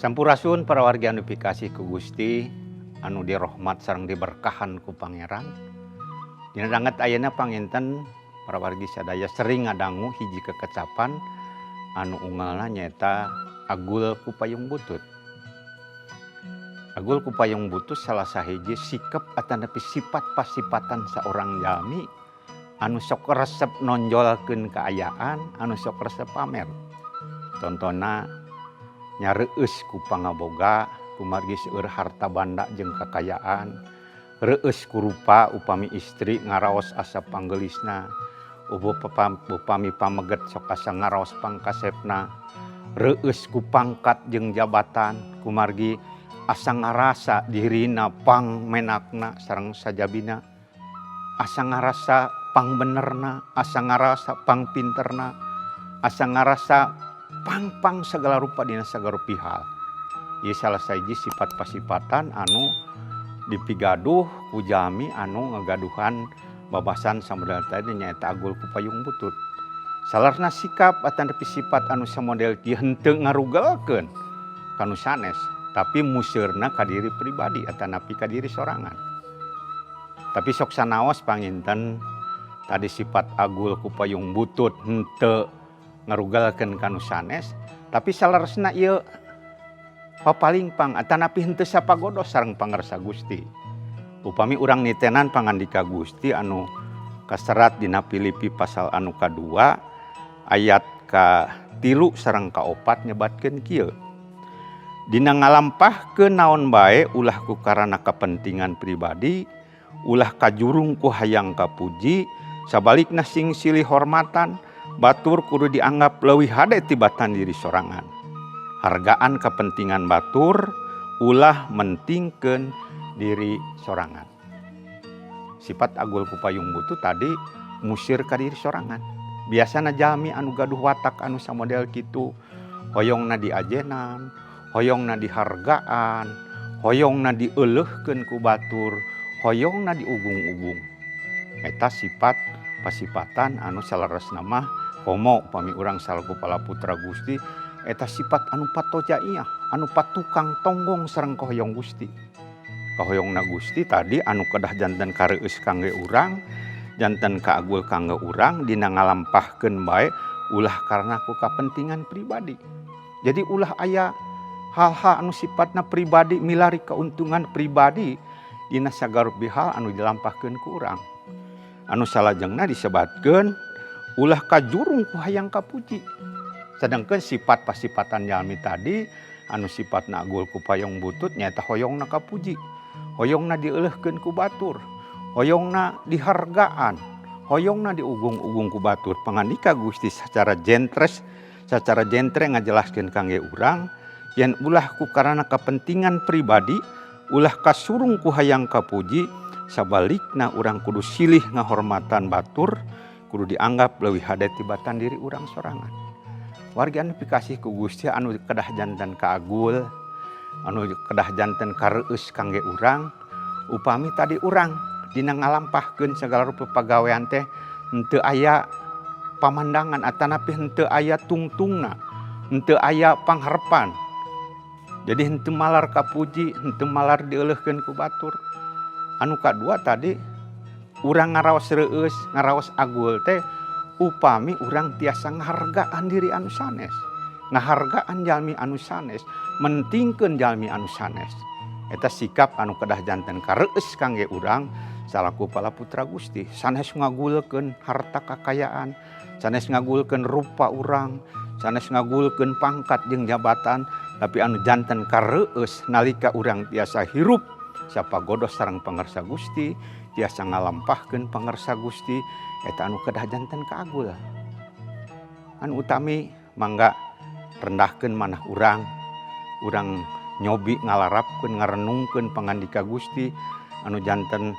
Sampurasun para wargi anu pikasih ku Gusti, anu dirohmat sareng diberkahan ku Pangeran. Dina danget ayeuna panginten para wargi sadaya sering ngadangu hiji kekecapan anu unggalna nyaeta agul ku payung butut. Agul ku payung butut salah sahiji sikap atanapi sifat pasipatan saorang jalmi anu sok resep nonjolkeun kaayaan, anu sok resep pamer. Contona nyareueus ku pangaboga kumargi seueur harta banda jeung kakayaan, reueus ku rupa upami istri ngaraos asa panggelisna, upami pameget sok asa ngaraos pangkasepna, reueus ku pangkat jeung jabatan kumargi asa ngarasa dirina pangmenakna sareng sajabina, asa ngarasa pangbenerna, asa ngarasa pangpinterna, asa ngarasa pang-pang segala rupa dina sagala rupi hal. Ieu salah sahiji sifat pasipatan anu dipigaduh ku jalmi anu ngagaduhan babasan samodel tadi nyaeta agul ku payung butut. Salarna sikap atanapi sifat anu samodel kieu henteu ngarugelkeun ka nu sanes, tapi museurna ka diri pribadi atanapi ka diri sorangan. Tapi sok sanaos panginten tadi sifat agul ku payung butut henteu ngarugelkeun ka nu sanes, tapi saleresna ieu papalingpang atanapi henteu sapagodos sareng Pangersa Gusti. Upami urang nitenan pangandika Gusti anu kaserat dina Filipi pasal anu kadua ayat ka-3 sareng ka-4 nyebatkeun kieu. Dina ngalampahkeun naon bae ulah ku karana kepentingan pribadi, ulah kajurung ku hayang kapuji, sabalikna sing silih hormatan, batur kudu dianggap leuwih hade tibatan diri sorangan. Hargaan kepentingan batur, ulah mentingkeun diri sorangan. Sifat agul ku payung butut tadi musir ka diri sorangan. Biasana jalmi anu gaduh watak anu samodel kitu, hoyongna diajenan, hoyongna dihargaan, hoyongna dieuleuhkeun ku batur, hoyongna diugung-ugung. Eta sifat pasipatan anu saleresna mah komo upami urang salaku palaputra Gusti, eta sifat anu patojaiyah, anu patukang tonggong sareng kahoyong Gusti. Kahoyongna Gusti tadi anu kedah janten kareueus kangge urang, janten kaagul kangge urang dina ngalampahkeun bae ulah karena ku kapentingan pribadi. Jadi ulah aya hal-hal anu sifatna pribadi milari keuntungan pribadi dina sagala hal anu dilampahkeun ku urang. Anu salajengna disebatkeun ulah kajurung ku hayang kapuji. Sedangkan sifat pasipatan jalmi tadi anu sifatna agul ku payung butut nyaeta hoyongna kapuji, hoyongna dieuleuhkeun ku batur, hoyongna dihargaan, hoyongna diugung-ugung ku batur. Pangandika Gusti secara jentres, secara jentre ngajelaskeun kangge urang yen ulah ku karana kepentingan pribadi, ulah kasurung ku hayang kapuji, sabalikna urang kudu silih ngahormatan batur, kudu dianggap leuwih hade tibatan diri urang sorangan. Wargi anu pikasih ku Gusti anu kedah janten kaagul, anu kedah janten kareueus kangge urang, upami tadi urang dina ngalampahkeun segala rupa pagawean teh henteu aya pamandangan atanapi henteu aya tungtungna, henteu aya pangharepan. Jadi henteu malar kapuji, henteu malar dieuleuhkeun ku batur. Anu kadua tadi urang ngaraos reueus, ngaraos agul teh upami urang tiasa ngahargaan diri anu sanes, ngahargaan jalmi anu sanes, mentingkeun jalmi anu sanes. Eta sikap anu kedah janten kareueus kangge urang salaku palaputra Gusti. Sanes ngagulkeun harta kakayaan, sanes ngagulkeun rupa urang, sanes ngagulkeun pangkat jeung jabatan, tapi anu janten kareueus nalika urang tiasa hirup sapagodos sareng Pangersa Gusti, tiasa ngalampahkeun Pangersa Gusti, eta anu kedah janten kaagul. Anu utami mangga rendahkeun manah urang, urang nyobi ngalarapkeun ngarenungkeun pangandika Gusti anu janten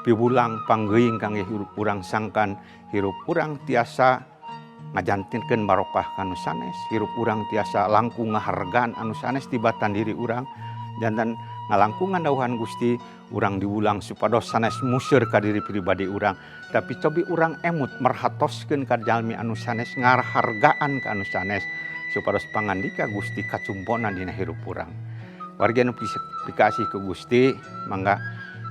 piwulang panggeuing kangge hirup urang sangkan hirup urang tiasa ngajantenkeun barokah ka nu sanes, hirup urang tiasa langkung ngahargaan anu sanes tibatan diri urang, janten ngalangkungan dawuhan Gusti urang diwulang supados sanes museur ka diri pribadi urang, tapi cobi urang emut merhatoskeun ka jalmi anu sanes, ngahargaan ka anu sanes. Supados pangandika Gusti kacumponan dina hirup urang. Wargi anu pikasih ku Gusti, mangga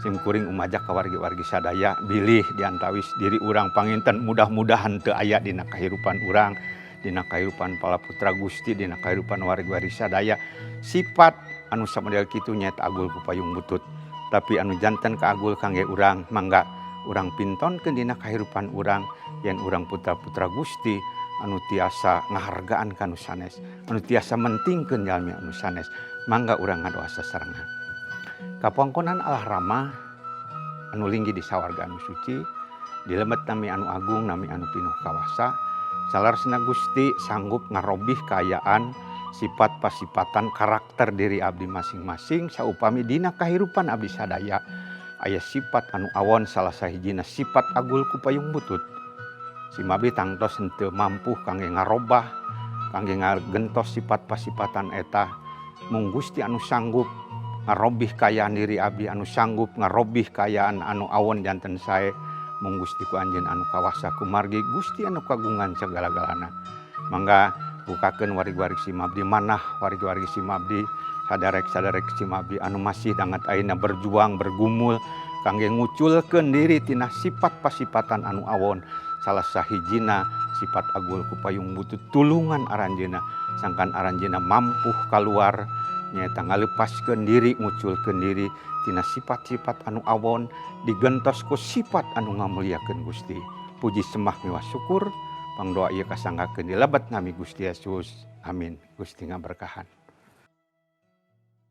simkuring umajak ka wargi-wargi sadaya bilih diantawis diri urang panginten mudah-mudahan teu aya dina kahirupan urang, dina kahirupan para putra Gusti, dina kahirupan wargi-wargi sadaya sifat anu samodel kitu, nyaeta agul ku payung butut. Tapi anu janten kaagul kangge urang, mangga urang pintonkeun dina kahirupan urang yen urang putra-putra Gusti anu tiasa ngahargaan ka nu sanes, anu tiasa mentingkeun jalmi anu sanes. Mangga urang ngadoa sasarengan. Kapongkonan Allah Rama anu linggih di sawarga anu suci, dilemet nami anu agung, nami anu pinuh kawasa, saleresna Gusti sanggup ngarobih kaayaan sifat pasipatan karakter diri abdi masing-masing, saupami dina kahirupan abdi sadaya aya sifat anu awon, salah sahijina sifat agul ku payung butut. Simabdi tangtos henteu mampu kangge ngarobah, kangge ngagentos sifat pasipatan eta. Mung Gusti anu sanggup ngarobih kaayaan diri abdi, anu sanggup ngarobih kaayaan anu awon janten sae. Mung Gusti, ku Anjeun anu kawasa, kumargi Gusti anu kagungan segala-galana. Mangga bukakeun wargi-wargi simabdi, manah wargi-wargi simabdi, saderek-saderek simabdi anu masih danget ayeuna berjuang, bergumul kangge nguculkeun diri tina sifat pasipatan anu awon, salah sahijina sifat agul ku payung butut. Tulungan aranjeuna sangkan aranjeuna mampu kaluar, nyaeta ngalepaskeun diri, nguculkeun diri tina sifat-sifat anu awon, digentos ku sifat anu ngamuliakeun Gusti. Puji sembah miwah syukur pangdoa ieu kasanggakeun di lebet nami Gusti Yesus. Amin. Gusti ngaberkahan.